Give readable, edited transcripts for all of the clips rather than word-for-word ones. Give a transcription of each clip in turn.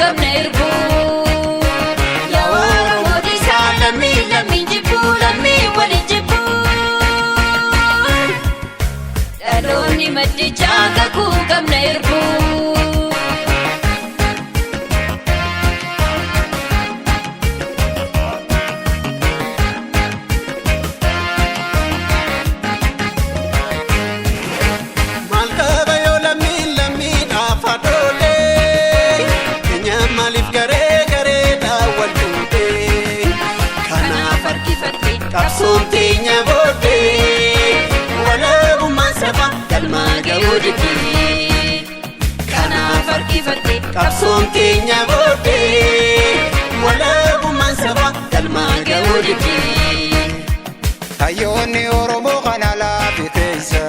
qabna irbuu. Yaa Oromoo dhiisaa lammii lammiin jibbuu lammii waliin jibbuu. Dhaloonni maddichaa kakuu qabna irbuu. Maal qaba yoo lammiin lammiidhaaf haadholee keenya maaliif garee gareedhaan wal fuudhee Kanaaf harkifatte qabsoon teenya booddee walabummaan saba galmaa ga'uu didee. Kanaaf harkifatte qabsoon teenya booddee walabummaan saba galmaa ga'uu didee. Hayyoonni Oromoo kana laafi keessa.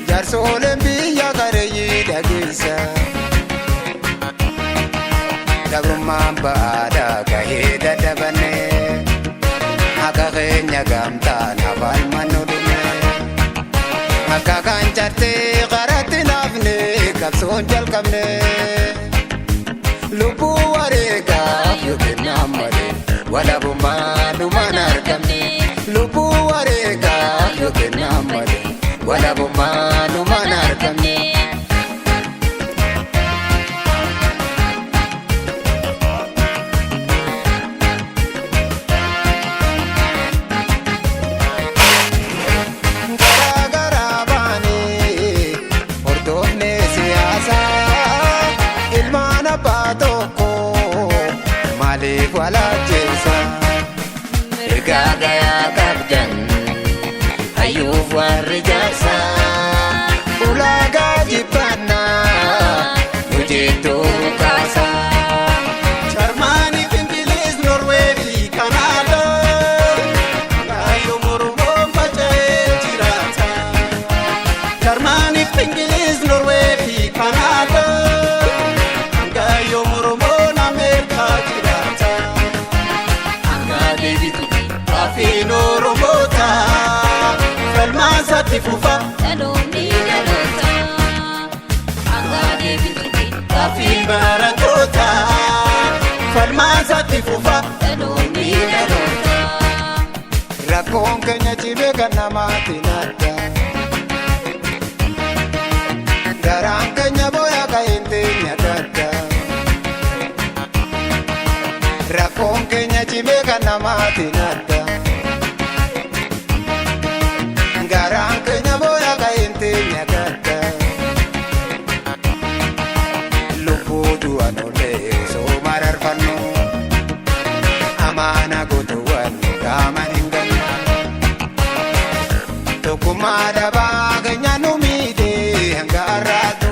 Jaarsooleen biyya gareeyyii dhageessa. Gabrummaan ba'aadhaa gahee dadhabanne. Akka keenya gamtaan afaan mannu dhume. Akka kan cartee qaratti naafne qabsoon jalqabne. Lubbuu wareegaaf yookiin malee walabummaa dhumaan argamne. Lubbuu wareegaaf yookiin malee walabummaa dhumaan argamne. Garaa garaa baanee hordofne siyaasaa ilmaan abbaa tokko maaliif walajjeessa? Mirgaa gayaa qabdan hayyuuf warri jaarsaa. Ulaagaa jibbannaa hojjettuu kaasaa. Jarmaanii fi Ingiliz Noorwee fi Kanaadaa Kaayyoo Oromoon faca'ee jiraata. Jarmaanii fi Ingiliz Noorwee fi Kanaadaa Kaayyoo Oromoon Ameerikaa jiraata. Hanga deebitu gaafiin Oromoota falmaan isaatti fufa Dhaloonni dhaloota hanga deebitutti gaafiin barattoota falmaan isaatti fufa. Dhaloonni dhaloota. Rakkoon keenya cimee kan namaatti nadda. Garaan keenya booya ka'een teenya gadda. Rakkoon keenya cimee kan namaatti nadda. Garaan keenya booya ka'een teenya gadda. Lubbuu du'an olee osoo mararfannu. Amaana gootuwwan qaaman hin gannu. Tokkummaa dhabaa keenya nu miidhe hanga har'aatu.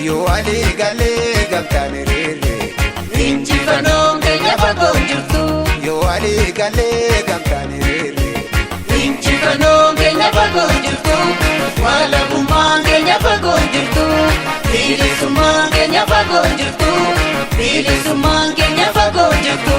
Yoo walii galee gamtaan hiriirre. Injifannoon keenya fagoo hin jirtu. Yoo walii galee gamtaan hiriirre. Injifannoon keenya fagoo hin jirtu. Walabummaan keenya fagoo hin jirtu. Bilisummaan keenya fagoo hin jirtu. Bilisummaan keenya fagoo hin jirtu.